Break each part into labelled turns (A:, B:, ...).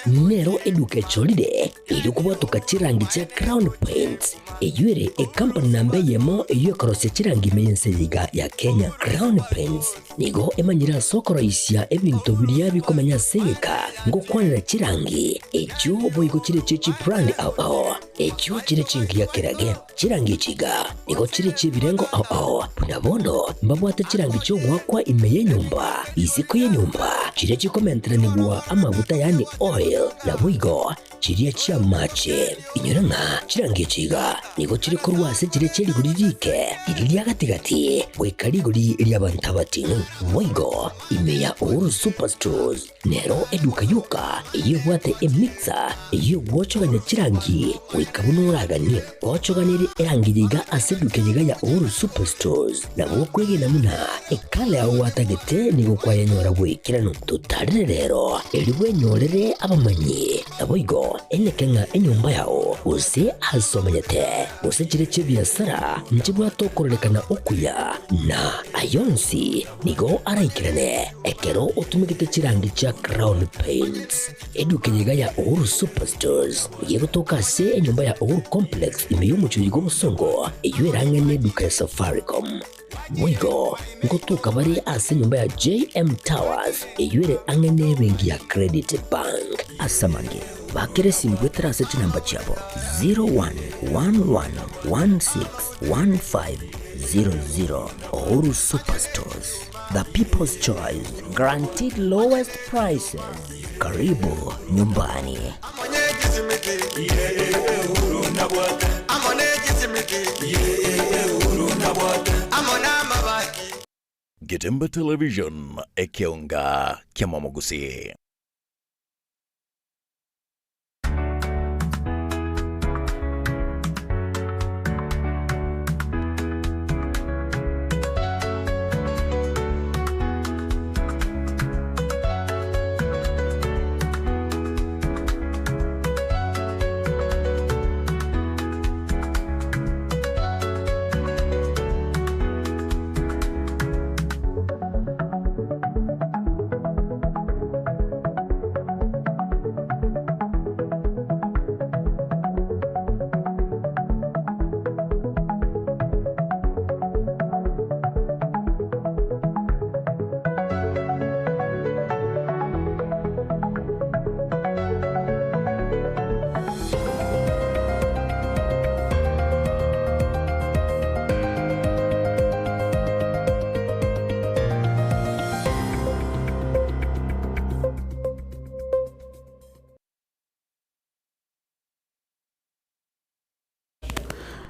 A: Nero eduka echorire erio kobwatoka chirangi chia Crown Paints, eyio ere ekampani namba eyemo eyio ekorosia chirangi ime y'ense eye iga ya Kenya. Crown Paints nigo emanyire ase okoroisia ebinto biria bikomenya ase egeka ngokwanera chirangi echio boigo chire chie chibrand ao ao echio chire chingiya kerage. Chirangi echi iga nigo chire chi'ebirengo ao ao, buna bono mbabwate chirangi chi'ogoakwa ime y'enyomba, isiko y'enyomba, chiria chikomenteranigwa amaguta yaani oil, naboigo chiria chi'amache. Inyora ng'a chirangi echi iga nigo chire korwa ase chiria chie rigori riike, riria ria gati-gati, goika rigori ri'abanto abating'u. Boigo ime ya Uhuru Superstores Nero eduka yoka eyio ebwate emixer eyio egwochogania chirangi goika buna oraganie. Gochoganeria erangi yaiga ase eduka eyeiga ya Uhuru Superstores nabo okwegena buna ekala yao gwatagete nigo kwayenyora bw'ekeranu. Totarere rero erio bwenyorere abamanyi naboigo eneke ng'a enyomba yao gose ase omenyete gose chire chi'ebiasara nchibwate okororekana okuya na ayonsi Nigo araikerane ekero otumegete chirangi chia Crown Paints. Eduka eye iga ya Uhuru Superstores nigo egotoka ase enyomba ya Uhuru Complex ime y'omochie oyo bw'obosongo eyio erang'ane eduka ya Safaricom. Boigo ngotoka bare ase enyomba ya JM Towers eyio ere ang'e n'ebenki ya Credit Bank. Ase amange, bakera esimi goetera ase chinamba chiabo 0111161500. Uhuru Superstores, the people's choice, guaranteed lowest prices. Karibu nyumbani.
B: Getembe Television, ekeonga ki'amamogusii.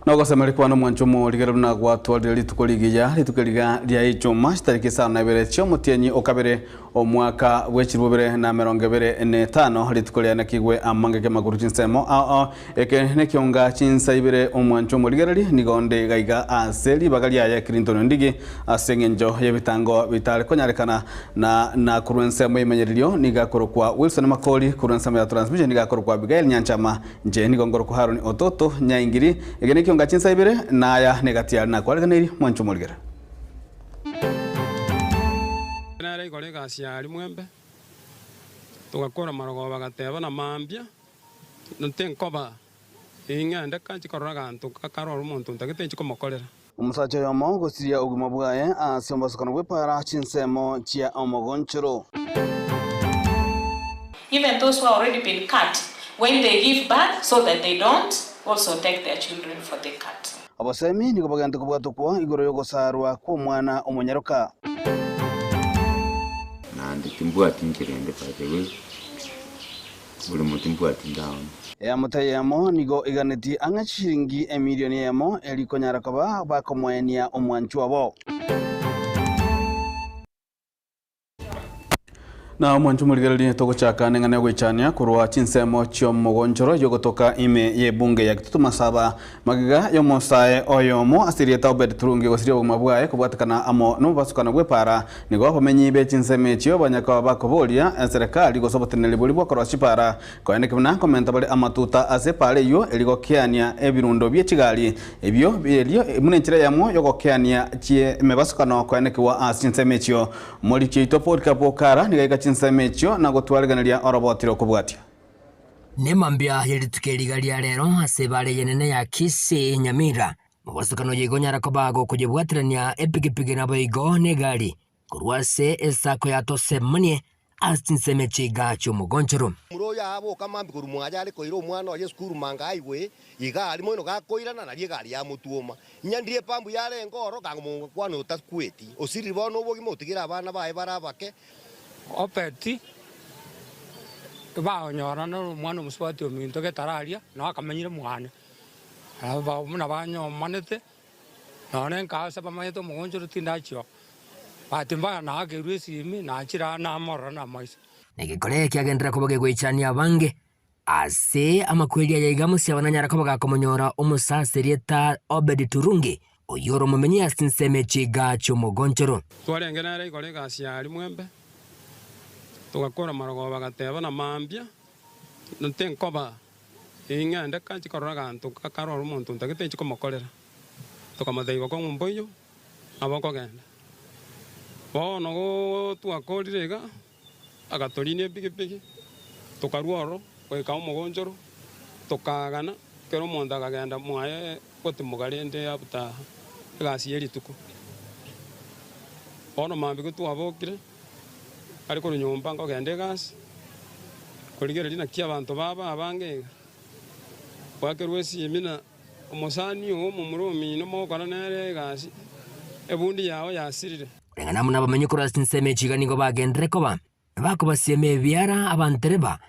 C: Nogosemeria kwane omwancho omorigereru buna gwatwarire rituko rigiya, rituko riga ria Ichuma, chitariki isano na ibere chi'omotienyi o kabere omwaka bw'echilifu bibere na emerongo ebere na etano, rituko rianekigwe amang'eke amakuru chinsemo ao ao. Eke nekionga chinsa ibere omwancho omorigereria, nigo nde gaiga ase ribaga riaye Clinton Ndigi, ase engencho y'ebitango bitare konyarekana na na korwa ensemo y'emenyererio nigo akorokwa Wilson Makori, korwa ensemo ya transmission nigo akorokwa Abigail Nyanchama, inche nigo nkorokwa Haron Ototo Nyaingiri. Eke nekionga chinsa ibere, na aya negati yare nakwareganeirie mwancho omorigereria.
D: Nere igoro egasi ya rimwembe, togakora marogoba bagateba na mambia. Tinkoba ing'ende nchie korora aganto karore omonto ntagete nchie komokorera.
C: Omosacha oyomo gosiria obogima bwaye ase omobasokano bw'epaara chinsemo chia omogonchoro.
E: Even those who have already been cut, when they give birth so that they don't also take their children for the cut.
C: Obosemi nigo bogente kobwatokwa igoro y'ogosarwa kw'omwana omonyaroka.
F: Naende timbwati nchera ende by the way. Borimo timbwati ndaoni.
C: Eamate eyemo nigo iganetie ang'e chishilingi emilioni eyemo eri konyara koba bakomoenia omwanchwa obo. Na omwancho omorigererie togochaka neng'ana yogoichania korwa chinsemo chi'omogonchoro yogotoka ime y'ebunge ya Kitutu Masaba Magega y'omosae oyomo ase erieta Obed Turungi gosiria obogima bwaye kobwatekana amo nomobasukano bw'epaara, nigo abamenyi be chinsemo echio banyakaba bakoboria eserekari gose oboteneneri boria bw'okorosia chipaara koeneki buna nkomenta bare amatuta ase epaara eyio eri gokeania ebirundo bie chigari ebio erio buna enchera eyemo y'ogokeania chi'emebasukano koenekigwa ase chinsemo echio. Omoriki oito Polycarp Okara nigo aika chinsemo echio na gotwareganeria oroboti rokobwatia.
A: Nemambia ye rituko eriga ria rero ase ebara eyenene ya Kisii, Nyamira, mobosokano oyo igo onyara koba gokoyebwaterania epigipigi naboigo negari korwa ase esako ya Tosemanie ase chinsemo echiga chi'omogonchoro.
G: Omomura oyo aboka mambia korwa mwaye are koira omwana oye esukuru manga highway, iga aria moino gakoirana nario egari yamotwoma. Inyandire epambu yarenge oro kang'omokwana otakweti, osirire bono obogima otigere abana baye bare abake.
D: Obedi baonyorana nomwana omosubati ominto getare aria, nao akamenyire mwane. Buna banyomanete, nonya nka ase bamanyete omogonchoro tindachia oo. Bahati mbaya naakerwe esimi, nachire aa namorora namaiso.
A: Na egekore ekiagenderera koba gegoichania abange Ase amakweri aya iga Musa nanyare koba gakomonyora omosase erieta Obedi Turungi, oyio ore omomenyi ase chinsemo echiga chi'omogonchoro.
D: Twarenge nere igoro egasi ya rimwembe, togakora marogoba agateba na mambia, na tinkoba ing'ende kanchi korora aganto karore omonto ntagete inche komokorera. Tokamotebia bokong'u mboiyo, nabo okogenda. Bono gotwakorire iga. Agatorinia epigipigi, tokarua ororo goika omogonchoro, tokaagana, kera omonto akagenda mwaye gotimoka rende after egasi ye rituko. Bono mambia gotwabokire, are korwa nyomba nkogenda egasi, korigereria naki abanto baba abange iga, gwakerwa esimi na omosani oo omomura omino mogokora nere egasi, ebundi yao yasirire.
A: Koreng'ana amo nabamenyi korwa ase chinsemo echi iga nigo bagenderere koba bakobasiema ebiara abantereba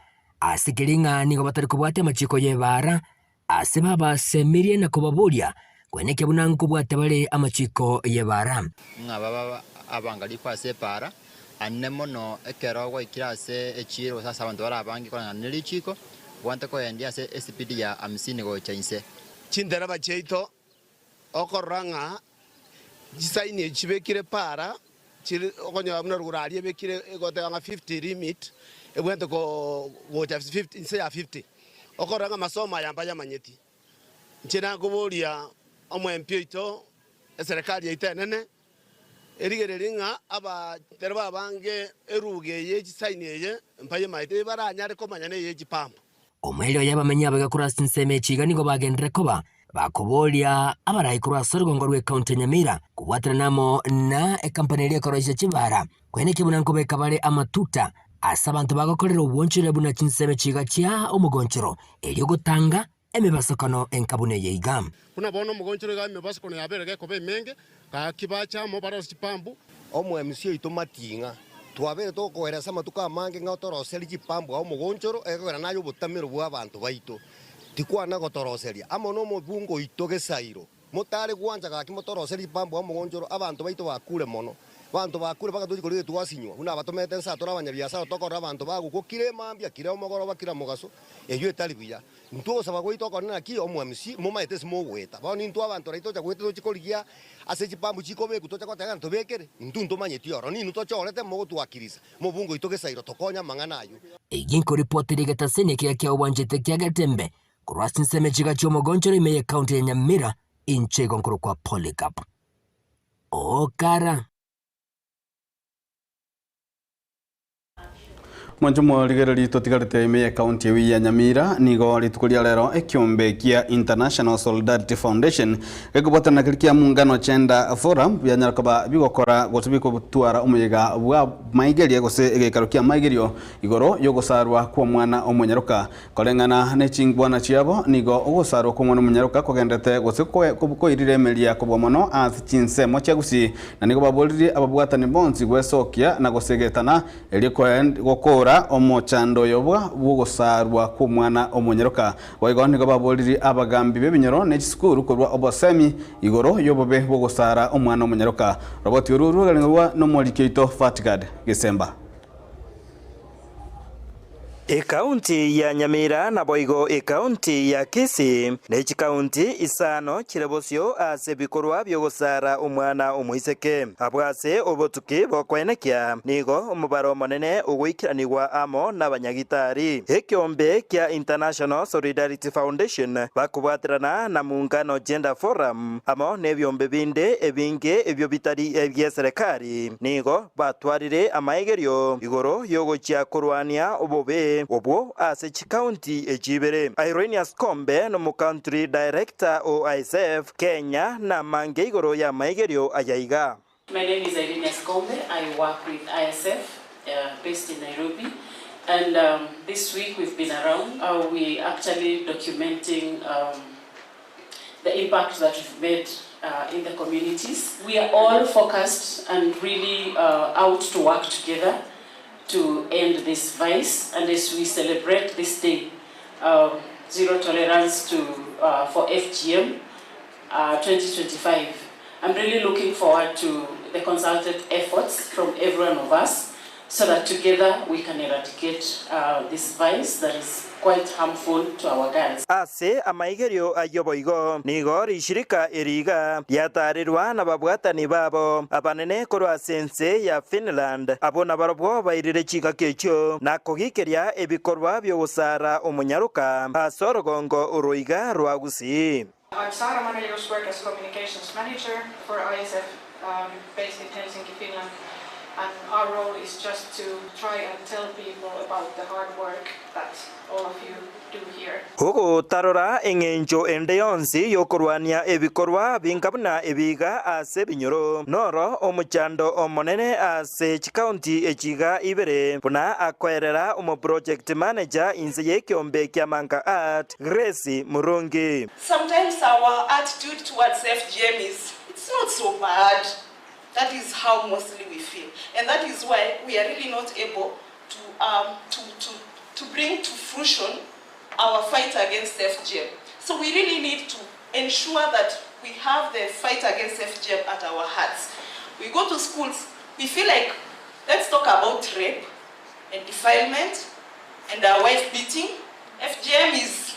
A: ase keria ng'a nigo batari kobwatia amachiko y'ebaara, ase babasemirie na kobaboria kwenekia buna nkobwatia bare amachiko y'ebaara.
H: Ng'a babe abangarifu ase epaara, ane mono ekero gwaikire ase echiiro gose ase abanto bare abange koreng'ana ne richiiko, gwante koendia ase esipidi ya hamsini gocha inse.
I: Chintereba chiaito okorora ng'a chisaini echi chibekire para chire okonyora buna rogoro aria ebekire egoteba ng'a 50 limit ebwenerete gocha 50 inse ya 50. Okorora ng'a amasomo aya mbayamanyeti. Inche nakoboria omoempi oito, eserekari yaito enene, erigererie ng'a abatereba abange eruga eye chisaini eye mbayemaete baranyare komanya neye chipampu.
A: Omoerio oye abamenyi abaiga korwa ase chinsemo echi iga nigo bagenderere koba bakoboria abarai korwa ase orogongo rw'ekaunti ya Nyamira kobwaterana amo na ekampani eria ekoroisia chibara koenekia buna nkobeka bare amatuta ase abanto bagokorera obwonchoreri buna chinsemo echi iga chia omogonchoro erio gotanga emebasokano enka buna eye iga.
J: Buna bono omogonchoro iga emebasokano yabeire gekoba emenge, gaki bache amo barosie chipambu.
G: Omoemisi oito mating'a, twabeire tokoera ase amatuko amange ng'a otoroserie chipambu ao omogonchoro, egekogera naye obotamero bw'abanto baito, tikwana gotoroseria amo nomobungo oito gesairo. Motare gwancha gaki motoroserie chipambu ao omogonchoro, abanto baito bakure mono. Abanto bakure mpaka tochie korigia twasinywa, buna abatomete nsa tore abanyabiasara tokorora abanto bagokwa kira emambia, kira omogoroba, kira mogaso, eyio etari buya. Intwe ogosaba gwaito okonene naki omwamisi, momaete ase mogoeta. Bono intwe abanto raito tocha goeta tochie korigia ase chipambu chikobekwa tocha goteba ng'a ntobekere, intwe ntomanyeti oro, ninwe tochorete mogotwakirisa, mobungo oito gesairo tokonye amang'ana ayio.
A: Eyio nkoripotera egetaseni ekiya kia obwanchete kia Getembe korwa ase ensemo echiga chi'omogonchoro ime y'ecounty ya Nyamira, inche igo nkorokwa Polycarp Okara.
C: Mwanche morigereria totigarete ime ye county eyio ya Nyamira nigo rituko ria rero ekiombe kia International Solidarity Foundation gekobwatana na keria kia Muungano Gender Forum bianyara koba bigokora gose bigotwara omoyega bwa maigeria gose egeikaro kia maigerio igoro yogosarwa kw'omwana omonyaroka Koreng'ana ne chingwana chiabo nigo ogosarwa kw'omwana omonyaroka kogenderete gose koirire emeria kobua mono ase chinsemo chia Gusii, na nigo baboririe ababwatani bonsi gwesokia na gosegetana erio gokoora omochando oyo bw'ogosarwa kw'omwana omonyaroka. Boigo nigo baboririe abagambi b'ebinyoro ne chisukuru korwa obosemi igoro y'obobe bw'ogosara omwana omonyaroka. Roboti orwo rwegarengerwa nomoriki oito Fatgard Gesemba.
K: Ekaunti ya Nyamira naboigo ekaunti ya Kisii ne chikaunti isano chire bosio ase ebikorwa bi'ogosara omwana omoiseke. Abwo ase obotuki bokoenekia nigo omobaro omonene ogoikeranigwa amo nabanyagitari. Ekeombe kia International Solidarity Foundation bakobwaterana na Muungano Gender Forum amo nebiombe binde ebinge ebio bitari ebieserekari nigo batwarire amaegerio igoro y'ogochia korwania obobe. obobe obwo ase chikaunti echi ibere. Irenius Kombe nomo-country director o ISF Kenya namange igoro y'amaigerio aya iga.
E: My name is Irenius Kombe. I work with ISF based in Nairobi. And this week we've been around. We actually documenting the impact that we've made in the communities. We are all focused and really out to work together to end this vice. And as we celebrate this day, zero tolerance for FGM 2025, I'm really looking forward to the consulted efforts from every one of us so that together we can eradicate this vice that is quite harmful to our girls.
K: Ase amaigerio ayio boigo, nigo rishirika eri iga riatarerwa nababwatani babo abanene korwa ase ense ya Finland, abwo nabarobwo bairire chingaki echio na kogikeria ebikorwa bi'ogosara omonyaroka ase orogongo oro iga rwa Gusii.
L: I'm Saara Manelius, work as Communications Manager for ISF, based in Helsinki, Finland. And our role is just to try and tell people about the hard work that all of you do here.
K: Ogotarora eng'encho ende yonsi y'okorwania ebikorwa binga buna ebiga ase ebinyoro noro omochando omonene ase chikaunti echiga ibere buna akoerera omoproject manager inse y'ekiombe kia Manga Art Grace Murungi.
M: Sometimes our attitude towards FGM is, it's not so bad. That is how mostly we feel. And that is why we are really not able to bring to fruition our fight against FGM. So we really need to ensure that we have the fight against FGM at our hearts. We go to schools, we feel like, let's talk about rape and defilement and our wife beating. FGM is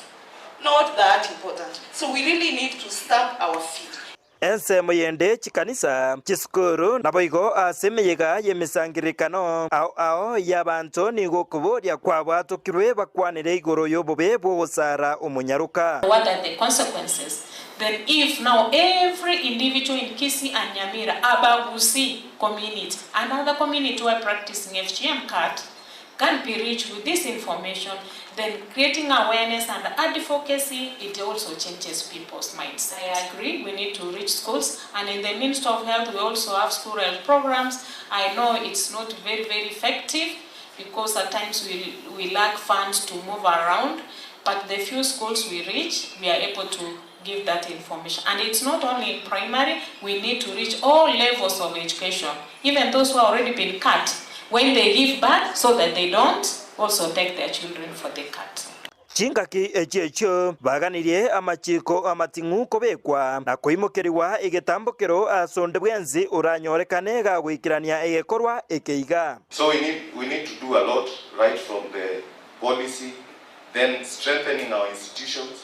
M: not that important. So we really need to stamp our feet.
K: Ensemo yende chikanisa chisukuru naboigo ase emeyega y'emisangererekano ao ao y'abanto nigo okoboria kwabwatokirwe bakwanire igoro y'obobe bw'ogosara omonyaroka.
E: What are the consequences? Then if now every individual in Kisii and Nyamira, Abagusi community, another community who are practicing FGM cut, can be reached with this information, then creating awareness and advocacy, it also changes people's minds. I agree, we need to reach schools, and in the Ministry of Health, we also have school health programs. I know it's not very, very effective because at times we lack funds to move around, but the few schools we reach, we are able to give that information. And it's not only in primary, we need to reach all levels of education, even those who have already been cut, when they give birth, so that they don't also take their children for the cut.
K: Chingaki echi echio baganirie amachiko amating'u kobekwa na koimokeriwa egetambokero ase onde bwensi oranyorekane gagwikirania egekorwa ekeiga.
N: So we need to do a lot right from the policy, then strengthening our institutions.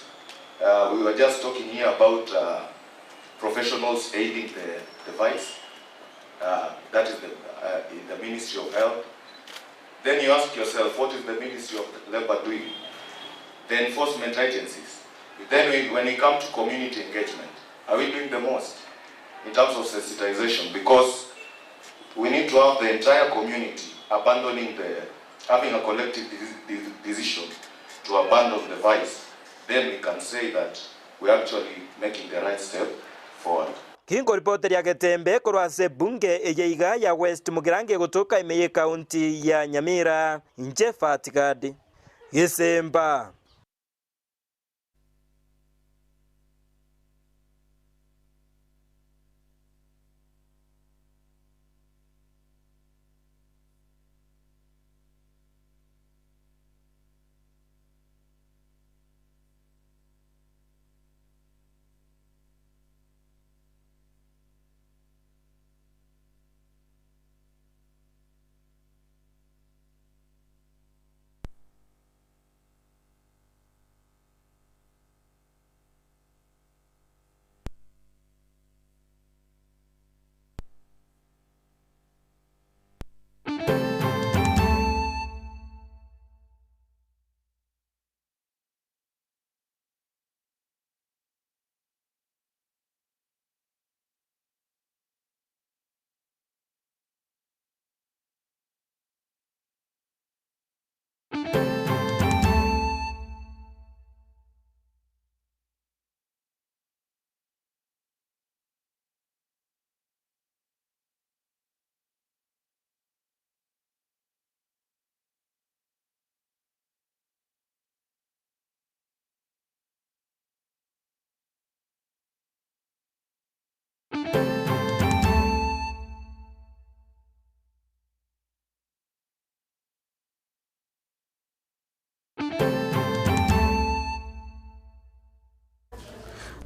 N: We were just talking here about professionals aiding the device. That is in the Ministry of Health. Then you ask yourself, what is the Ministry of Labor doing? The enforcement agencies. Then when we come to community engagement, are we doing the most in terms of sensitization? Because we need to have the entire community having a collective decision to abandon the vice. Then we can say that we're actually making the right step forward.
K: Kingo ripoti ya Getembe korwa ase bunge eyeiga ya West Mugirango gotoka ime county ya Nyamira, inche Fatigadi Gisemba.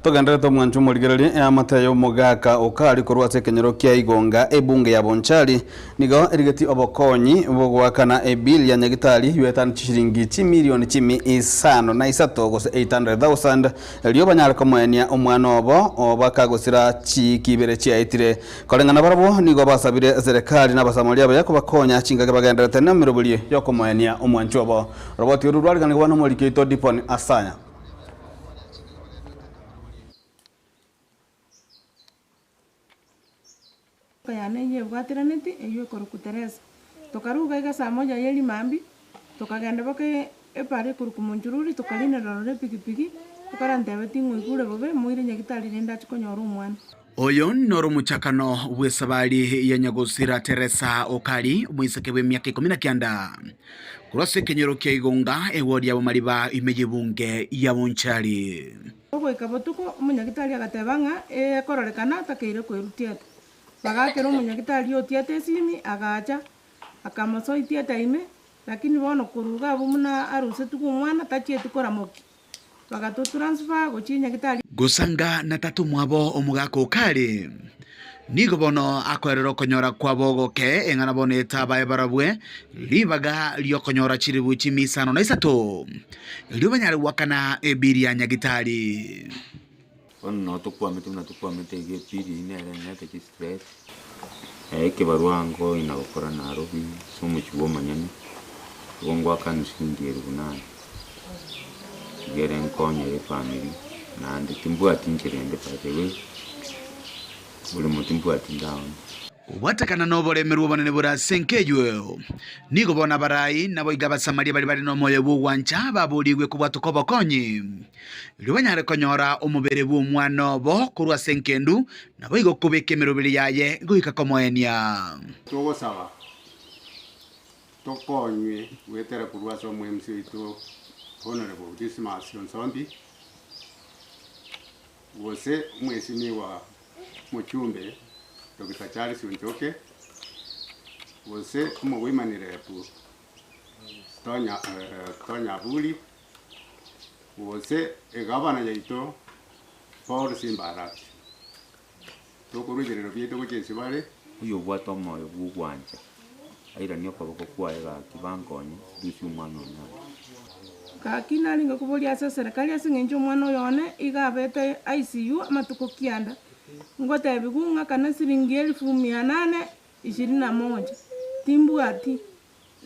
C: Togenderete omwancho omorigereria eamate y'omogaka Okari korwa ase ekenyoro kia Igonga ebunge ya Bonchari nigo erigetie obokonyi bw'ogoakana ebill ya nyagitari yuetani chishilingi chimilioni chimi isano na isato gose 800,000 erio banyare komoenia omwana obo obakagosira chiiki ibere chiaetire. Koreng'ana barabwo nigo basabire serikali na abasamaria abaya kobakonya chingaki bagenderete nemeroberi y'okomoenia omwancho obo. Oroboti oru rwariganigwa nomoriki oito Dipon Asaya.
O: Yane eyio ebwatiraneti, eyio ekorokwa Teresa. Tokaruga iga saa moja ye rimambia, tokagenda mpaka epara ekorokwa Monchururi, tokarinera ororo epikipiki, ekarantebeti ng'a oigure bobe, moire nyagitari rende achie konyora omwana.
P: Oyo noro omochakano bw'esabari ya nyagosira Teresa Okari, omoiseke bw'emiaka ikomi na kianda, korwa ase ekenyoro kia Igonga, ewodi ya Bomariba ime y'ebunge ya Bonchari.
O: Goika botuko omonyagitari agateba ng'a ekororekana takeire koerutieta. Bagaakera omonyagitari otiete esimi, agacha, akamosoa etieta ime, lakini bono korwa iga abwo buna arusetigwe omwana tachieti koramokia. Bagatotransfer gochia nyagitari.
P: Gosanga na tata omwabo omogaka okare, nigo bono akoerera okonyora kwabo ogoke, eng'ana bono etabae barabwe ribaga ri'okonyora chiribu chimisano na isato, erio banyare goakana ebiri ya nyagitari.
F: Bono noo tokwamete buna tokwamete iga epili eyio nere eng'ete chistress. Ekebarua nkoina gokora Nairobi ase omochie bwa omonyene, igo ngoakana shilingi elfu nane, iga ere nkonyere efamiri, naende timbwati nchera ende by the way, boremo timbwati ndaoni.
P: Kobwatekana noboremerwa obonene bore ase enka eyio, nigo bono abarai naboigo Abasamaria baria bare nomoyo bw'ogwancha baborigwe kobwatoka obokonyi, erio banyare konyora omobere bw'omwana obo korwa ase enkendu, naboigo kobeka emeroberi yaye goika komoenia.
Q: Togosaba tokonywe goetera korwa ase omoemsi oito Honourable Dismas Onsombi, gose omwesimigwa Mochumbe Doctor Charles Onchoke, gose omogoimani rep Tonya Tonya Aburi, gose egavana yaito Paul Simba Arati. Tokorwa ebirero biaito gochia inse bare.
F: Oyobwate omoyo bw'ogwancha, airanie okoboko kwaye gaki bankonye, ndusie omwana one aria.
O: Gaki narenge koboria ase eserekari ase eng'encho omwana oyo one iga abete ICU amatuko kianda, ngotebigwa ng'a kana siringi elfu mia nane ishirini na moja, timbwati,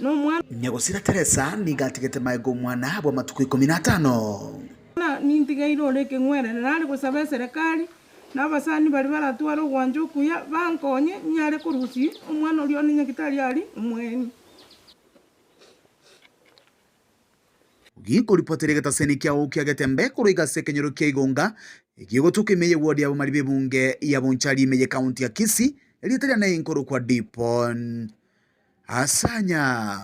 O: na omwana.
P: Nyagosira Teresa nigo atigete magega omwana bw'amatuko ikomi na atano.
O: Nintigeire ore ekeng'werere nare gosaba eserekari, na abasani baria baratware ogwancha okuya bankonye nyare korusia omwana oria one nyagitari aria omweni.
P: Gikoripotera egetaseni kiao kia Getembe korwa iga ase ekenyoro kia Igonga, egegotoka ime y'ewodi y'abamari b'ebunge ya Bonchari ime y'ekaunti ya Kisii, erieta riane inkorokwa Dipon Asanya.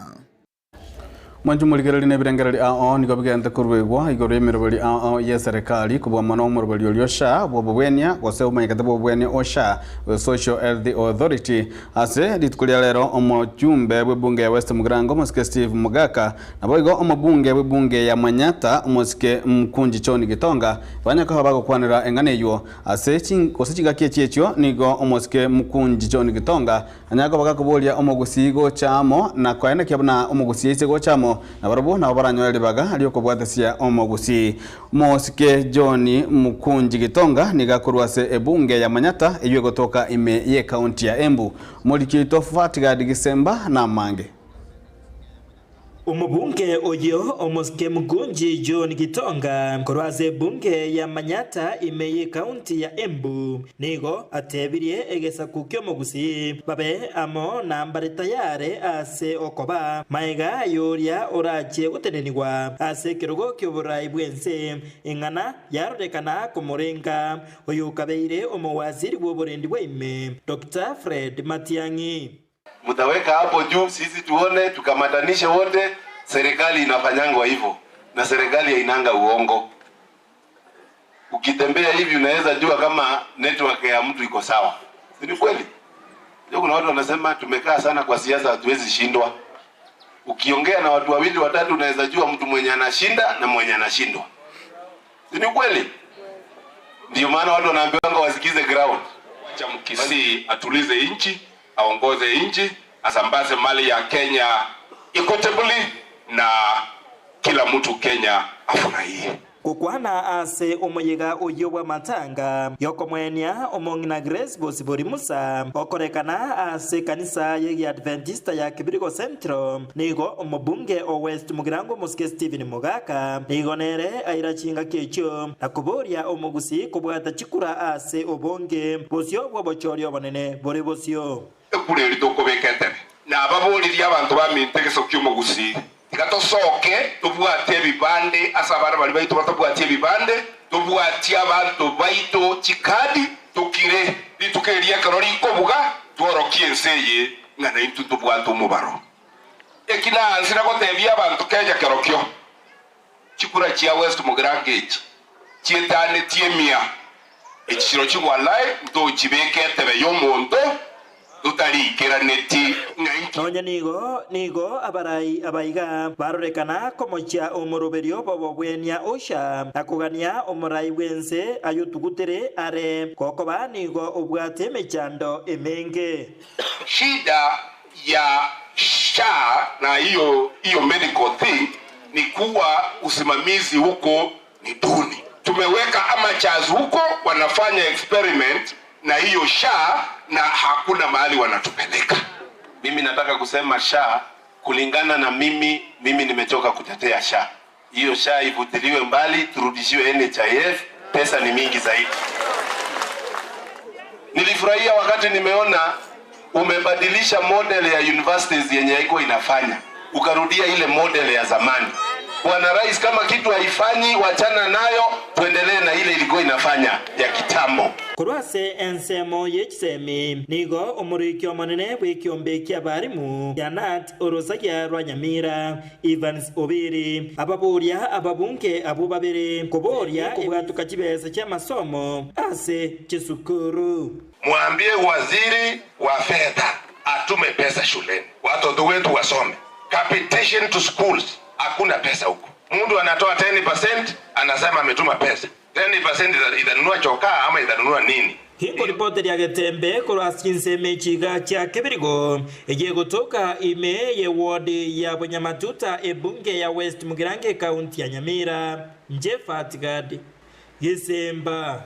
C: Mwanche morigererie na ebirengererio ao ao nigo bigente koruegwa igoro y'emeroberi ao ao y'eserekari, kobua mono omoroberi oria o SHA bw'obobwenia gose omanyekete bw'obobwenia o SHA, Social Health Authority. Ase rituko ria rero omochumbe bw'ebunge ya West Mugirango omosike Steve Mogaka naboigo omobunge bw'ebunge ya Manyatta omosike Mkunji John Gitonga banyakoba bagokwanera eng'ana eywo. Ase gose chingaki echi echio nigo omosike Mkunji John Gitonga anyare koba gakoboria omogusii gocha amo na koenekia buna omogusii aise gocha amo nabarobwo nabo baranyore ribaga riokobwatesia omogusii. Omosike John Mukunji Gitonga nigo akorwa ase ebunge ya Manyatta eyio egotoka ime y'ecounty ya Embu. Omoriki oito Fatgard Gisemba namange.
K: Omobunge oyio omosike Mukunji John Gitonga korwa ase ebunge ya Manyatta ime y'ecounty ya Embu nigo atebirie egesaku ki'omogusii babe amo na mbare tayare ase okoba maega y'oria orachie gotenenigwa ase ekerogo ki'oborai bw'ense, eng'ana yarorekana komorenga oyokabeire omowaziri bw'oborendi bwa ime, Doctor Fred Matiang'i.
N: Mutaweka hapo juu sisi tuone, tukamatanishe wote. Serikali inafanyangwa hivyo na serikali hainanga uongo. Ukitembea hivi unaweza jua kama network ya mtu iko sawa, si ni kweli? Ndio kuna watu wanasema tumekaa sana kwa siasa, hatuwezi shindwa. Ukiongea na watu wawili watatu, unaweza jua mtu mwenye anashinda na mwenye anashindwa, si ni kweli?
R: Ndio maana watu wanaambiwanga wasikize ground. Wacha Mkisii atulize nchi, aongoze nchi, asambaze mali ya Kenya equitably na kila mtu Kenya afurahie.
K: Gukwana ase omoyega oyo bwa matanga yokomwenia omong'ina Grace Bosibori Musa okorekana ase kanisa y'Egiadventista ya Kibirigo Central nigo omobunge o West Mugirango Omosike Stephen Mogaka nigo nere aira chingaki echio na koboria omogusi kobwata chikura ase obonge bosio bw'obochori obonene bore bosio.
R: Ekura eria tokobeka etebe. Nababoririe abanto baminto egesaku ki'omogusii, tiga tosoke tobwate ebibande ase abana baria baito batabwati ebibande, tobwatie abanto baito chikadi, tokire rituko erio ekero rikobuga, tworokie ense eye ng'a naintwe ntobwate omobaro. Eki naanse gotebia abanto Kenya kerokio, chikura chia West Mugirango echi chietanetie emia, echi chirochio walai ntochibeke etebe y'omonto totariikeraneti ng'a inki.
K: Nonya nigo nigo abarai abaiga barorekana komochia omoroberio bw'obogwenia Usha, na kogania omorai bw'ense ayotugutere are, gokoba nigo obwate emechando emenge.
R: Shida ya SHA na hiyo hiyo medical thing ni kuwa usimamizi huko ni duni. Tumeweka amateurs huko wanafanya experiment na hiyo SHA na hakuna mahali wanatupeleka.
S: Mimi nataka kusema SHA kulingana na mimi, mimi nimechoka kutetea SHA. Hiyo SHA ivutiliwe mbali, turudishiwe NHIF, pesa ni mingi zaidi. Nilifurahia wakati nimeona umebadilisha model ya universities yenye haikuwa inafanya, ukarudia ile model ya zamani. Bwana Rais, kama kitu haifanyi, wachana nayo, tuendelee na ile ilikuwa inafanya ya kitambo.
K: Korwa ase ensemo y'echisemi nigo omoriki omonene bw'ekiombe kia abarimu Janat orosagia rwa Nyamira Evans Obiri ababoria ababunge abwo babere koboria kobwatuka chibesa chi'amasomo ase chisukuru.
R: Mwambie waziri wa fedha atume pesa shuleni, watoto wetu wasome. Capitation to schools, hakuna pesa huko. Mtu anatoa 10% anasema ametuma pesa. 10% itanunua chokaa ama itanunua nini?
K: Hingo ripoti ria getembe korwa chinsemo chiga chia kebirigo egegotoka ime ye ward ya Bunyamatuta ebunge ya West Mugirango county ya Nyamira Njefat Gad Gisemba.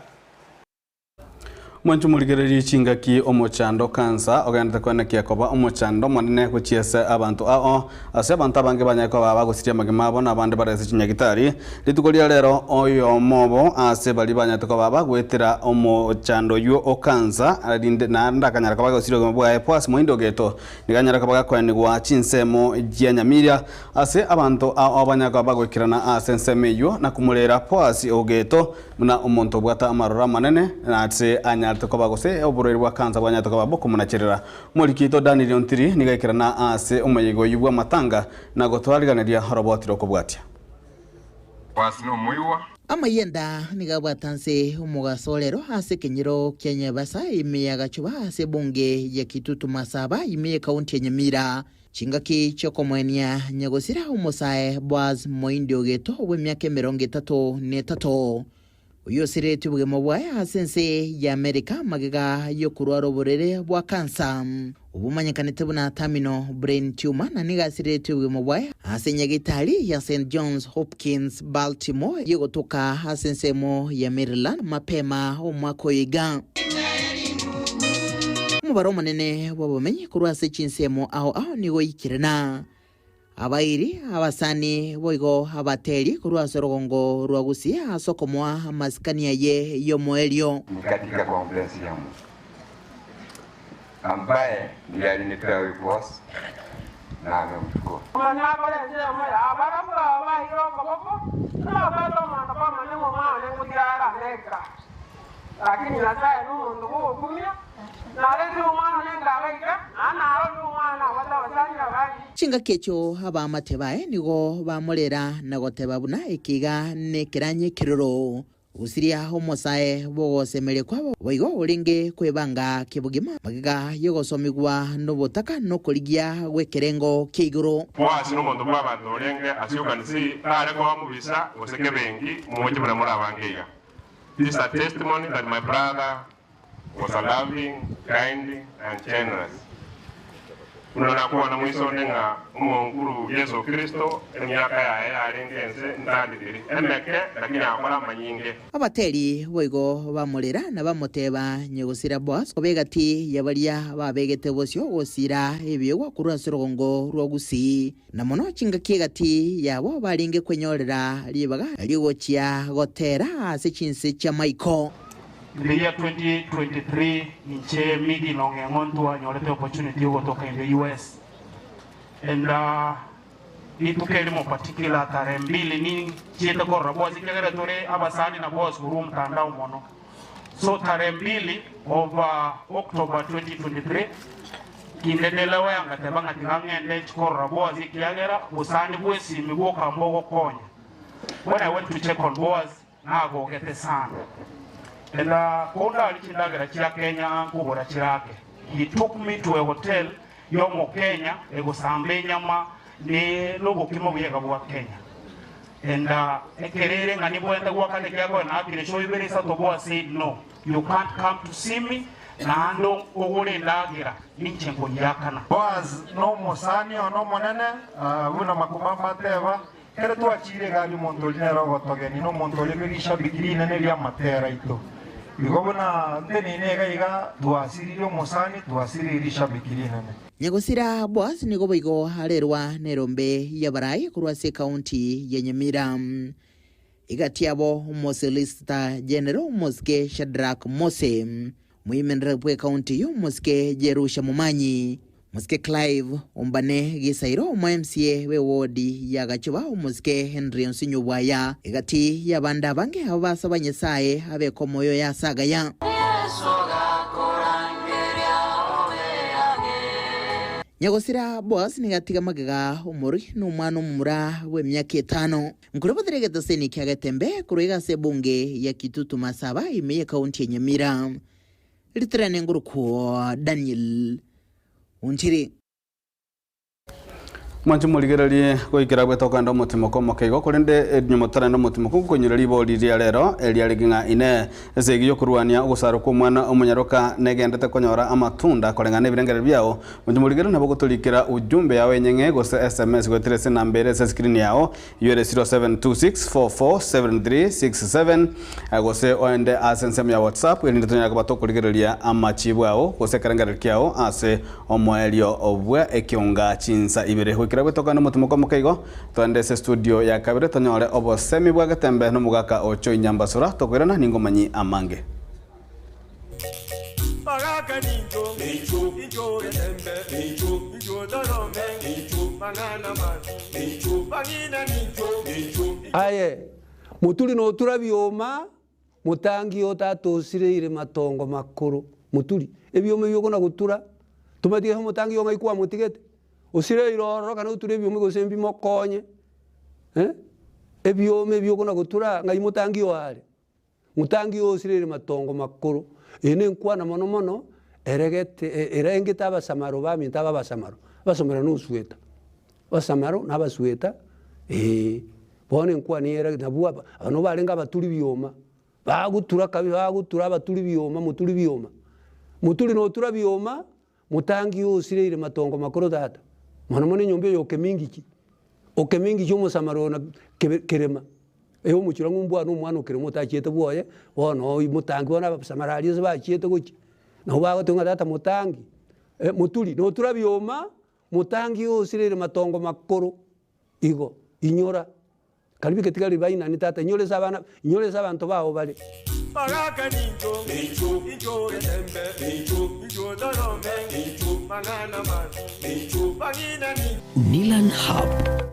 C: Mwancho morigererie chingaki omochando kansa ogendete kwenekia koba omochando monene gochiese abanto ao ase abanto abange banyare koba bagosiria amagima abo na abande barese chinyagitari rituko ria rero oyomobo ase bari banyarete koba bagwetera omochando oywo okansa arinde naende akanyara koba agosiria obogima bwaye Boaz Moindo Ogeto nigo anyare koba gakoenigwa chinsemo chia Nyamira ase abanto ao banyare koba bagoikerana ase ensemo eywo na komorera Boaz Ogeto buna omonto obwate amaroro amanene na ase anyarete koba gose oborwaire bwa kansa bwanyarete koba bokomonacherera. Omoriki oito Daniel Ontiri nigo aikerana ase omoyega oyio bw'amatanga na gotwariganeria oroboti rokobwatia.
T: Boazi nomoigwa.
U: Amayenda nigo abwate nse omogaso orero ase ekenyoro kia Nyebasa ime ya Gachuba ase ebunge ya Kitutu Masaba ime y'ekaunti ya Nyamira. Chingaki chi'okomoenia nyagosira omosae Boaz Moindi Ogeto bw'emiaka 33, oyio osiretie obogima bwaye ase ense ya Amerika magega y'okorwara oborere bwa kansa obomanyekanete buna terminal brain tumor na nigo asiretie obogima bwaye ase nyagitari ya St Johns Hopkins Baltimore yegotoka ase ensemo ya Maryland mapema omwaka oyo iga. Omobaro omonene bw'abamenyi korwa ase chinsemo ao ao nigo oikire na abairi, abasani, boigo abateri korwa ase orogongo rwa Gusii ase okomoa amasikani aye y'omoerio.
T: Ni katika conference ya Mungu ambaye ndiye alinipea huyu boss na amemchukua.
U: Chingaki echio abaamate baye nigo bamorera na goteba buna ekiga nekeranya ekeroro. Gosiria omosae bw'ogosemeria kwabo boigo orenge kwebanga kebogima magega y'ogosomigwa nobotaka nokorigia gw'ekerengo kia igoro.
V: Boazi nomonto bw'abanto orenge ase okanisa tare koba mobisa gose kebengi, moche buna more abange iga.
B: This is a testimony that my brother was a loving, kind and generous. Buna nakwana moiso onde ng'a Omonguru Yeso Kristo emiaka yaye yarenge ense ntanditiri emeke, lakini agakora amanyinge.
U: Abateri boigo bamorera na bamoteba, Nyegosira Boaz koba egati ya baria babegete bosio gosira ebiegwa korwa ase orogongo rwa Gusii, na mono chingaki egati yabo barenge kwenyorera ribaga ri'ogochia gotera ase chinse chi'amaiko.
V: In the year 2023 inche Miggy Nong'eng'o ntwanyorete opportunity yogotoka in the US and rituko erimo particular tarehe mbili ninchiete korora Boaz ekiagera tore abasani na Boaz korwa omotandao mono so tarehe mbili of October 2023 kinde ndelewe ngateba ng'a tiga ng'ende nchi korora Boaz ekiagera bosani bw'esimi bwoka mbogokonya when I went to check on Boaz Nagogete sana. And kondarie chindagera chia Kenya nkogora chirake. He took me to a hotel y'omokenya egosamba enyama ne nobokima buyega bwa Kenya. And ekero ere ng'a nibwente goakana ekiagera naakire show ibere isato Boaz said no, you can't come to see me naende ogore endagera ninche nkoyiakana.
W: Boaz nomosani one omonene, buna Makumamba ateba, Ekero twachiire egari omonto oria nere ogotogenia, na omonto oria bwe rishabiki rinene ri'amatera aito. Igo buna nteneine iga iga, twasiririe omosani, twasiririe rishabiki rinene.
U: Nyagosira Boaz nigo boigo arerwa nerombe y'abarai korwa ase ekaunti ya Nyamira. Egati yabo Omosolicitor General Omosike Shadrack Mose, Moimenere bw'ekaunti eyio Omosike Jerusha Momanyi, Omosike Clive Ombane Gisairo, omo MCA bw'ewodi ya Gachuba Omosike Henry Onsinyo Bwaya, egati y'abande abange abo basaba Nyasae abeke omoyo oye ase agaya. Nyagosira Boaz nigo atiga magega omorogi na omwana omomura bw'emiaka etano. Nkorobotera egetoseni kia Getembe korwa iga ase ebunge ya Kitutu Masaba ime y'ekaunti ya Nyamira. Ritirane ngorokwo Daniel Onchiri.
C: Mwanche morigererie goikera bwete okogenda omotimoko omoke igo, korende nyuma totarenda omotimoko ngokonyora ribori riria rero eriarenge ng'a Inee, esegi y'okorwania ogosarwa kw'omwana omonyaroka negendete konyora amatunda koreng'ana nebirengererio biao? Mwanche morigererie nabo ogotorikera ujumbe yao enyeng'e gose sms goetera ase enamba ere ase escreen yao Eyio ere 0726447367 gose oende ase ensemo ya WhatsApp erinde tonyare koba tokorigereria amachibu ao gose ekerengererio kiao ase omoerio bwa ekionga chinsa ibere. Goikera bwetokane omotimoko omoke igo, toende ase estudio ya kabere tonyore obosemi bwa getembe nomogaka o Joy Nyambasura tokoirana ningomanyi amange.
X: Bagaka nincho, incho getembe, incho torome, mang'ana mabi, bang'ina nincho.
Y: Aye, moturi notura bioma, motangi otatosireire matongo makoro, moturi, ebioma ebio okona gotura, tomanyeti gese omotangi oyo ng'ai kwamotigete, osireire ororo kana oture ebioma gose mbimokonye, eh, ebioma ebio okona gotura ng'ai motangi oyo are. Motangi oosirere matongo makoro. Eye nenkwana mono mono eregete erengete abasamaro baminto aba abasamaro, abasomera nosueta, abasamaro na abasueta ee, bono enkwana eye eragete nabwo aba aba nabo barenge abaturi bioma, bagotura kabisa bagotura abaturi bioma moturi bioma, moturi notura bioma. Motangi osireire matongo makoro tata, mono mono enyomba eye okemingichi, okemingichi omosamaro ona kebe kerema, eye omochura ng'a ombwana omwana okerema otachiete bwoye, bono oywo motangi bono abasamaro aria ase bachiete gochia, nabo bagoteba ng'a tata motangi, moturi notura bioma, motangi osireire matongo makoro, igo, inyora. Karibu egetigari bainani tata, inyora ase abana, inyora ase abanto bao bare.
X: Bagaka nincho, incho getembe, incho torome, mang'ana mabi, bang'ina nincho.
A: Nilan Hub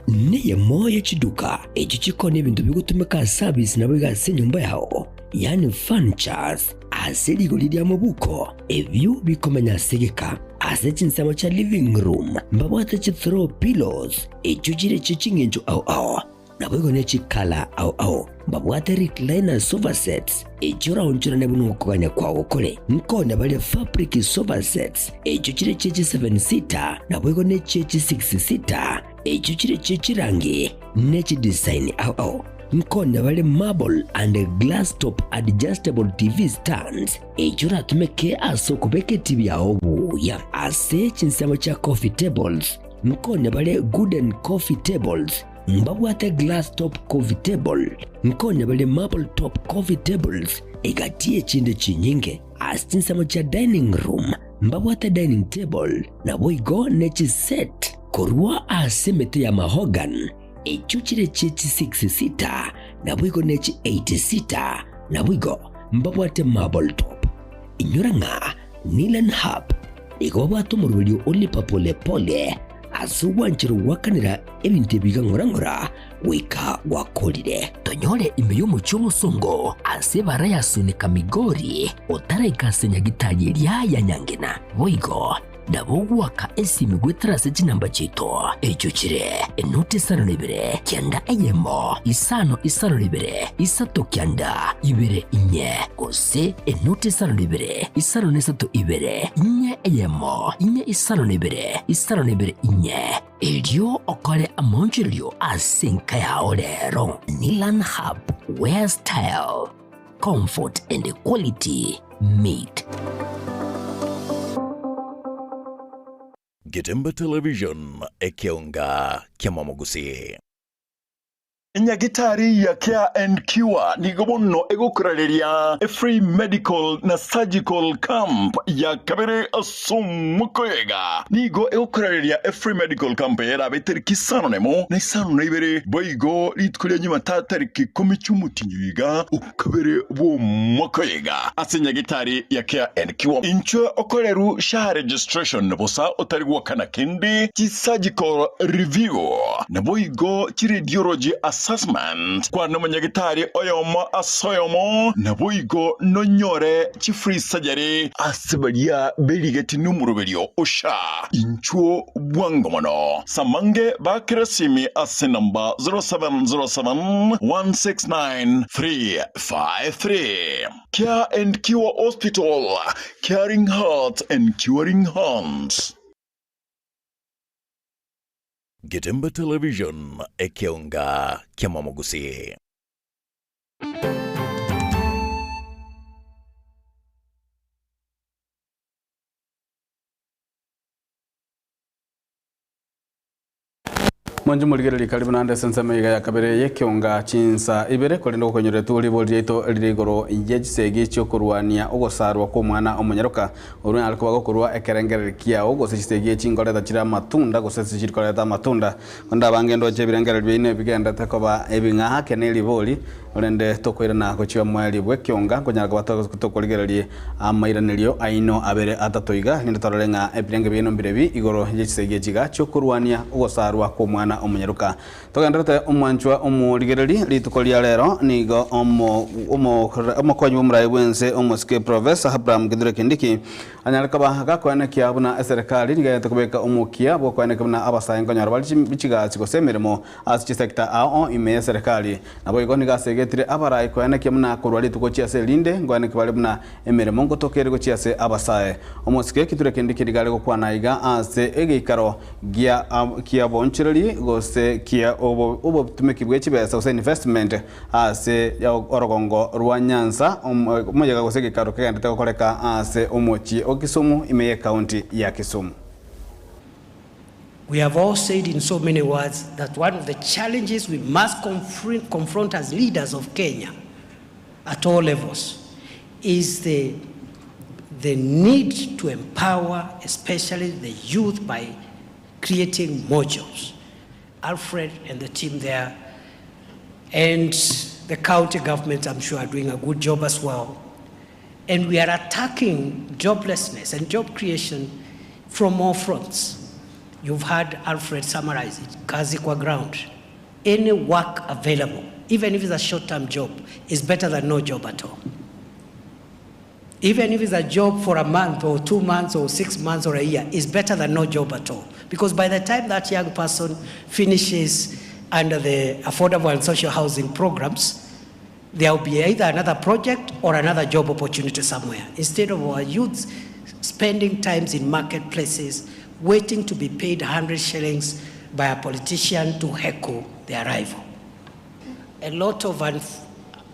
A: neyemo ye chiduka echio chikoonia ebinto bigotumeka ase abisi naboigo ase enyomba yao, yaani furnitures, ase rigori ri'amabuko, ebio bikomenya ase egeka. Ase chinsemo chia living room mbabwate chi throw pillows echio chire chie ching'encho ao ao, naboigo ne chikala ao ao. Mbabwate recliner sofa sets echio oraonchorane buna okogania kwao kore. Nkonya bare fabric sofa sets echio chire chie chi seven seater naboigo ne chie chi six seater echio chire chie chirangi ne chidesign ao ao. Nkonya bare marble and glass top adjustable TV stands echio oratumeke ase okobeka etibi yao buya. Ase chinsemo chia coffee tables, nkonya bare wooden coffee tables, mbabwate glass top coffee table, nkonya bare marble top coffee tables, egati echinde chinyinge. Ase chinsemo chia dining room, mbabwate dining table, naboigo ne chiset korwa ase emete ya mahogany, Echio chire chie chi-six seater, naboigo ne chi-eight seater, naboigo mbabwate marble top. Inyora ng'a Nilan Hub nigo babwate omoroberio o lipa pole pole ase ogwancherwa goakanera ebinto ebi iga ng'ora ng'ora goika gwakorire. Tonyore ime y'omochie omosongo ase ebara ya Sunika Migori otaraika ase nyagitari eria ya Nyangena. Boigo Nabo ogoaka esimi goetera ase chinamba chiaito, echio chire, enoti isano na ibere, kianda eyemo, isano isano na ibere, isato kianda, ibere inye, gose enoti isano na ibere, isano na isato ibere, inye eyemo, inye isano na ibere, isano na ibere inye. Erio okore amaonchorerio ase enka yao rero. Nilan Hub, where style, comfort and quality meet.
D: Getembe Television, ekeonga ki'amamogusii.
G: Enyagitari ya Care and Cure nigo bono egokorareria Free Medical na Surgical Camp ya kabere ase omwaka oyoiga. Nigo egokorareria Free Medical Camp eye erabe tariki isano nemo na isano na ibere boigo rituko ria Jumatatu tariki ikomi chi'omotienyi oyoiga Kabere bw'omwaka oyoiga ase nyagitari ya Care and Cure. Inchwe okoreru SHA registration bosa otari gwakana kende, chi surgical review naboigo chi radiology assessment. Kwana omonyagitari oyomo ase oyomo naboigo nonyore chi free surgery ase baria berigeti nomoroberio o SHA. Inchuo bwango mono. Samange bakere esimi ase namba 0707 169 353. Care and Cure Hospital, caring hearts and curing hands.
D: Getembe Television, ekeonga ki'amamogusii.
C: Mwanche morigererie karibu naende ase ensemo iga ya kabere y'ekeonga chinsa ibere, korende gokonyoretwe ribori riaito rire igoro ye chisegi chi'okorwania ogosarwa kw'omwana omonyaroka, orwe nare koba gokorwa ekerengererio kiao, gose chisegi echi nkoreta chire amatunda gose tichiri koreta amatunda. Korende abange ndoche ebirengererio biaino ebigendete koba ebing'ake ne ribori, Korende tokoirana gochia omoerio bw'ekeonga, nkonyara koba tokorigereria amairanerio aino abere atato iga, erinde torore ng'a ebirenge biaino mbirebi igoro ye chisegi echi iga chi'okorwania ogosarwa kw'omwana omonyaroka. Togendererete omwanchwa omorigereri, rituko ria rero nigo omokonyi bw'omorai bw'ense omosike Professor Abraham Kithure Kindiki Anyare koba gakoenekia buna eserekari nigo egete kobeka omokia bw'okoenekia buna abasae nkonyora bare chigasi gose emeremo ase chisecta ao ime y'eserekari. Naboigo nigo asegetire abarai koenekia buna korwa rituko chiase erinde nkoenekia bare buna emeremo ngotoka ere gochia ase abasae. Omosike Kithure Kindiki nigo are gokwana aiga ase egeikaro gia kiabonchoreri gose kia obotumeki bwe chibesa gose investment Ase orogongo rwa Nyanza, omoyega gose egeikaro kegenderete gokoreka ase omochie o Kisumu ime y'ecounty ya Kisumu.
H: We have all said in so many words that one of the challenges we must confront as leaders of Kenya at all levels is the, the need to empower especially the youth by creating more jobs. Alfred and the team there, and the county government, I'm sure, are doing a good job as well. And we are attacking joblessness and job creation from all fronts. You've heard Alfred summarize it, kazi kwa ground. Any work available, even if it's a short-term job, is better than no job at all. Even if it's a job for a month or 2 months or 6 months or a year, is better than no job at all. Because by the time that young person finishes under the affordable and social housing programs, there will be either another project or another job opportunity somewhere. Instead of our youths spending times in marketplaces waiting to be paid 100 shillings by a politician to heckle their rival. A lot of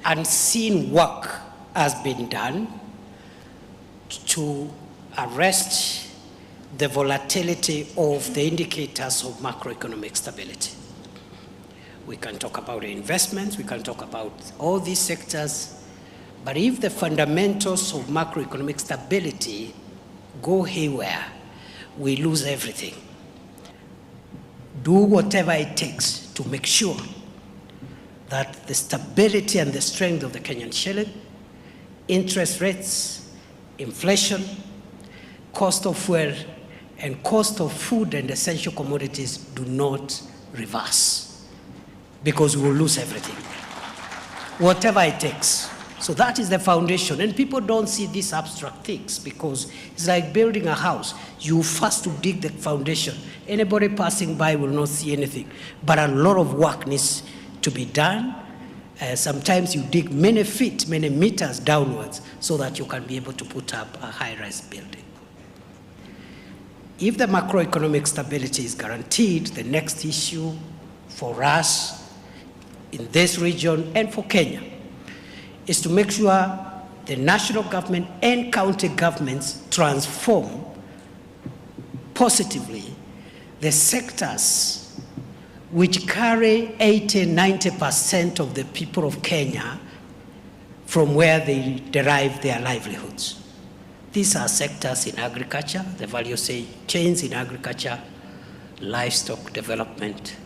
H: unseen work has been done to arrest the volatility of the indicators of macroeconomic stability. We can talk about investments, we can talk about all these sectors, but if the fundamentals of macroeconomic stability go haywire, we lose everything. Do whatever it takes to make sure that the stability and the strength of the Kenyan shilling, interest rates, inflation, cost of fuel, and cost of food and essential commodities do not reverse, because we will lose everything, whatever it takes. So that is the foundation. And people don't see these abstract things because it's like building a house. You first to dig the foundation. Anybody passing by will not see anything. But a lot of work needs to be done. Sometimes you dig many feet, many meters downwards so that you can be able to put up a high-rise building. If the macroeconomic stability is guaranteed, the next issue for us in this region and for Kenya is to make sure the national government and county governments transform positively the sectors which carry 80-90% of the people of Kenya from where they derive their livelihoods. These are sectors in agriculture, the value chains in agriculture, livestock development,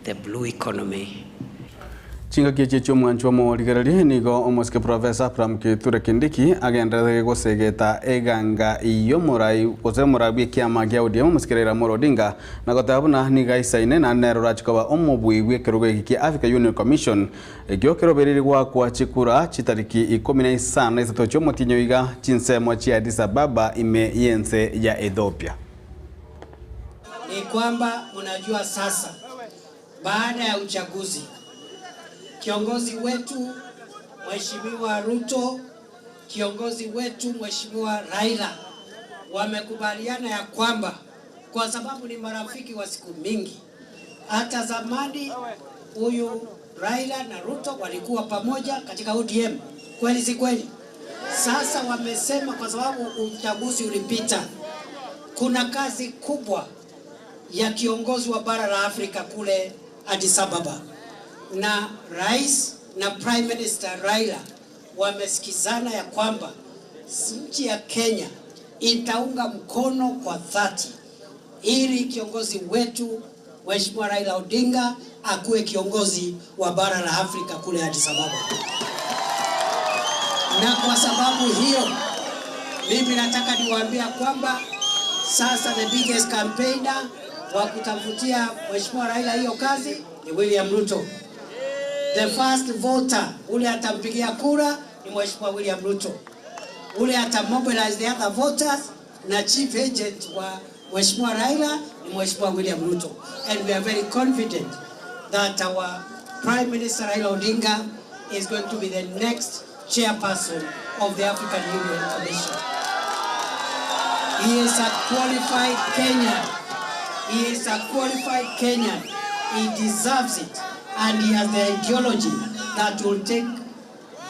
H: the blue economy.
C: Chingaki echi chi'omwancho omorigereria nigo omosike Professor Abraham Kithure Kindiki agenderete gosegeta eganga y'omorai gose omorai bw'ekiama gia ODM omosike Raila Amolo Odinga na goteba buna nigo aisaine naende nere orache koba omobui bw'ekerogo eke kia Africa Union Commission ekio kerobereiri goakwa chikura chitariki ikomi na isano na isato chi'omotienyi oiga chinsemo chia Addis Ababa ime y'ense ya Ethiopia.
H: Ni kwamba unajua sasa baada ya uchaguzi kiongozi wetu Mheshimiwa Ruto, kiongozi wetu Mheshimiwa Raila wamekubaliana ya kwamba kwa sababu ni marafiki wa siku mingi, hata zamani huyu Raila na Ruto walikuwa pamoja katika ODM, kweli si kweli? Sasa wamesema kwa sababu uchaguzi ulipita, kuna kazi kubwa ya kiongozi wa bara la Afrika kule Addis Ababa, na rais na Prime Minister Raila wamesikizana ya kwamba nchi ya Kenya itaunga mkono kwa dhati ili kiongozi wetu Mheshimiwa Raila Odinga akuwe kiongozi wa bara la Afrika kule Addis Ababa. Na kwa sababu hiyo mimi nataka niwaambie kwamba sasa the biggest campaigner wa kutafutia Mheshimiwa Raila hiyo kazi ni William Ruto. The first voter ule atampigia kura ni Mheshimiwa William Ruto. Ule atamobilize the other voters na chief agent wa Mheshimiwa Raila ni Mheshimiwa William Ruto. And we are very confident that our Prime Minister Raila Odinga is going to be the next chairperson of the African Union Commission. He is a qualified Kenyan. He is a qualified Kenyan. He deserves it. And he has the ideology that will take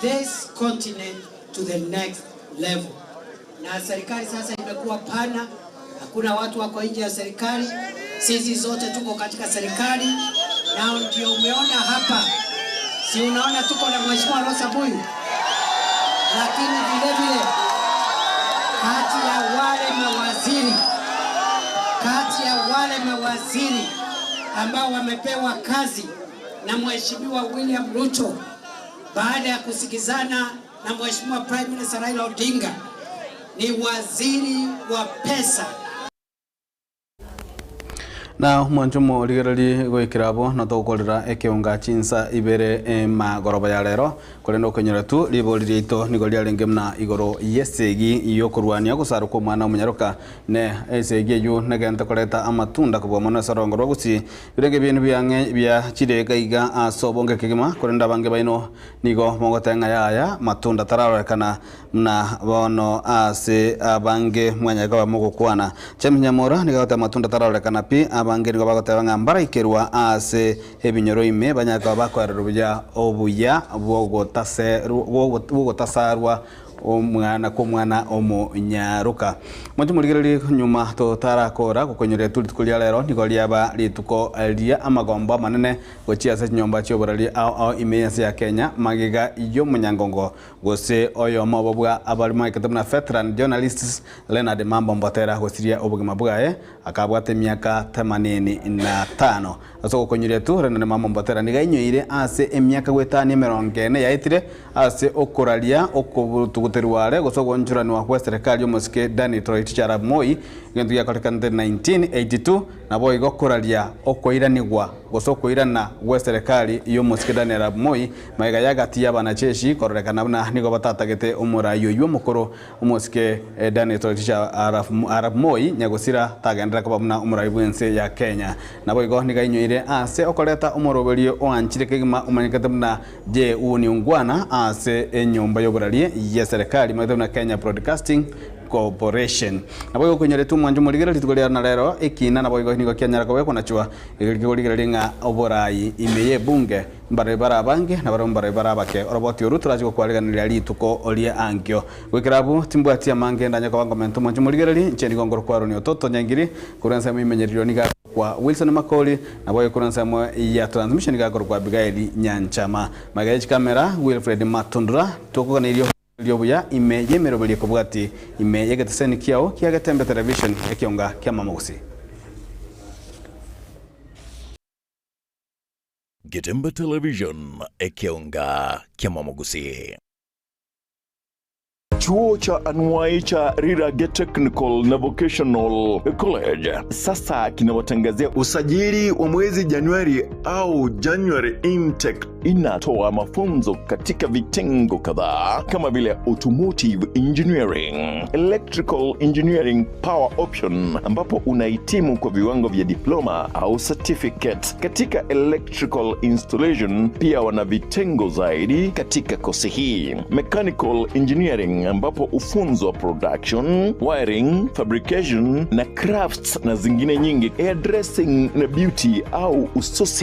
H: this continent to the next level. Na serikali sasa imekuwa pana, hakuna watu wako nje ya serikali, sisi zote tuko katika serikali, na ndio umeona hapa, si unaona tuko na Mheshimiwa Rosa Buyu, lakini vile vile kati ya wale mawaziri, kati ya wale mawaziri ambao wamepewa kazi na Mheshimiwa William Ruto baada ya kusikizana na Mheshimiwa Prime Minister Raila Odinga ni waziri wa pesa.
C: Na mwancho morigereri goikera abo na togokorera ekeonga chinsa ibere emagoroba ya rero korenda okonyora tu ribori riaito nigo riarenge muna igoro yesegi yokorwania gosarokwa omwana omonyaroka ne esegi eywo negente koreta amatunda kobua mono ase orongo rwa gusii birenge bindu biang'e bia chireka iga ase obonge kegima korenda abange baino nigo mogoteng'a yaya matunda tararorekana muna bono ase abange mwanyaka bamogokwana James Nyamora nigo agoteba matunda tararorekana pi. abange nigo bagoteba ng'a mbaraikerwa ase ebinyoro ime banyare koba bakoererwa buya obuya bw'ogotasarwa omwana kw'omwana omonyaroka. Monche morigererie nyuma totarakora gokonyoria tu rituko ria rero nigo riaba rituko ria amagombo amanene gochia ase chinyomba chi'oborari ao ao ime y'ense ya Kenya magega y'omonyangongo gose oyomo obo bwa abare maikete buna veteran journalists Leonard Mambo Mbotera gosiria obogima bwaye akabwata emiaka themanini na tano. Ase ogokonyoria tu Leonard Mambo Mbotera nigo ainyoire ase emiaka goetania emerongo ene yaetire ase okoraria okoburutuguterwa are gose ogoonchoranwa gwe serikali y'omosike Daniel Toroitich arap Moi egento giakorekanete 1982 naboigo koraria okoiranigwa gose okoirana gwe serikali y'omosike Daniel arap Moi magega ya gati y'abanajeshi kororekana buna nigo batatagete omorai oywo omokoro omosike Daniel Toroitich arap Moi nyagosira tagenderera koba buna omorai bw'ense ya Kenya. Naboigo nigo ainyoire ase okoreta omoroberio oanchire kegima omanyekete buna Je huu ni ungwana ase enyomba y'oborarie y'eserekari omanyete buna Kenya Broadcasting Corporation. Naboigo okonyoretwe omwancho omorigere rituko ria na rero ekina naboigo nigo kianyara kobekwa nachwa kegorigereria ng'a oborai ime y'ebunge mbarabwo bare abange na barabwo mbarabwo bare abake. Oroboti oru torache gokwariganeria rituko ria ankio. Goikera abwo timbwati amange ndanye koba ngomenta omwancho omorigereria inche nigo nkoro kwaroni ototo nyangiri korwa ensemo imenyererio niga kwa Wilson Makori naboigo korwa ensemo ya transmission niga akorokwa Abigaeli Nyanchama. Magega ye chikamera Wilfred Matundura tokoganeirie obuya ime y'emeroberio ekobwati ime y'egeteseni kiao kia Getembe Television ekionga kia Mama Gusii.
D: Getembe Television, ekeonga kia Mama Gusii.
G: Chuo cha anuai cha Rirage Technical na Vocational College sasa kinawatangazia usajili wa mwezi Januari au January intake. Inatoa mafunzo katika vitengo kadhaa kama vile automotive engineering, electrical engineering power option, ambapo unahitimu kwa viwango vya diploma au certificate katika electrical installation. Pia wana vitengo zaidi katika kosi hii, mechanical engineering, ambapo hufunzwa production, wiring, fabrication na crafts na zingine nyingi, hairdressing na beauty au ususi.